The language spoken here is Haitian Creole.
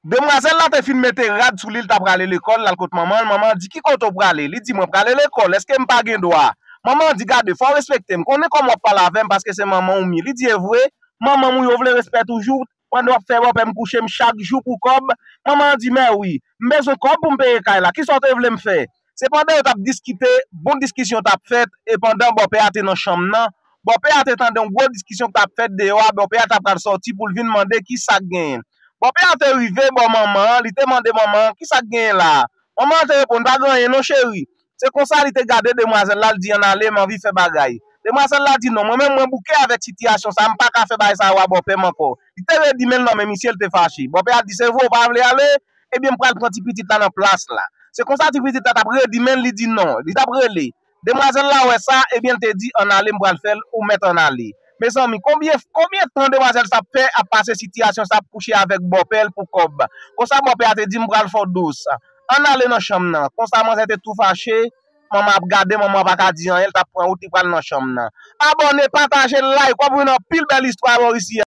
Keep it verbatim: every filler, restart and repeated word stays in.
Demwazèl la te fin mete rad sou li, l ta prale lekòl, l al kot manman l. Manman an di, "Ki kote w prale?" Li di, "Mwen prale lekòl, èske m pa gen dwa?" Manman an di, "Gade, fò w respekte m. Konnen kòman w ap pale avè m paske se manman w m ye." Li di, "E vre? Manman m ou ye, w vle respè toujou? Pandan w ap fè bòpè m kouche m chak jou pou kòb?" Manman an di, "Mè wi, m bezwen kòb pou m peye kay la. Kisa w te vle m fè?" Se pandan yo t ap diskite, bon diskisyon t ap fèt, e pandan bòpè a te nan chanm nan, bòpè a te tande yon gwo diskisyon k t ap fèt deyò a, bòpè a ta pral sòti pou l vin mande ki sa k genyen. Bòpè a te rive bò manman an, li te mande manman an, "Ki sa k genyen la a?" Manman an te reponn, "Pa gen anyen non, cheri." Se konsa li te gade demwazèl la, l di, "Ann ale, m anvi fè bagay." Demwazèl la di, "Non, mwen menm mwen bouke avèk sitiyasyon sa a, m pa ka fè bagay sa yo a bòpè m ankò." Li te redi men l nan men misye, l te fache. Bòpè a di, "Se vre, w pa vle ale? Ebyen, m pral pran ti pitit la nan plas la." Se konsa ti pitit la t ap redi men l, li di, "Non." Li t ap rele. Demwazèl la wè sa, ebyen, l te di, "Ann ale, m pral fè l, ou mèt ann ale." Mezanmi, konbyen, konbyen tan demwazèl sa ap fè ap pase sitiyasyon sa, ap kouche avèk bòpè l pou kòb? Konsa bòpè a te di, "M pral fè w dous. Ann ale nan chanm nan." Konsa manzè te tou fache, manman ap gade, manman an pa ka di anyen, l t ap pran wout, li pral nan chanm nan. Abòne, pataje, like, w ap jwenn anpil bèl istwa bò isi a.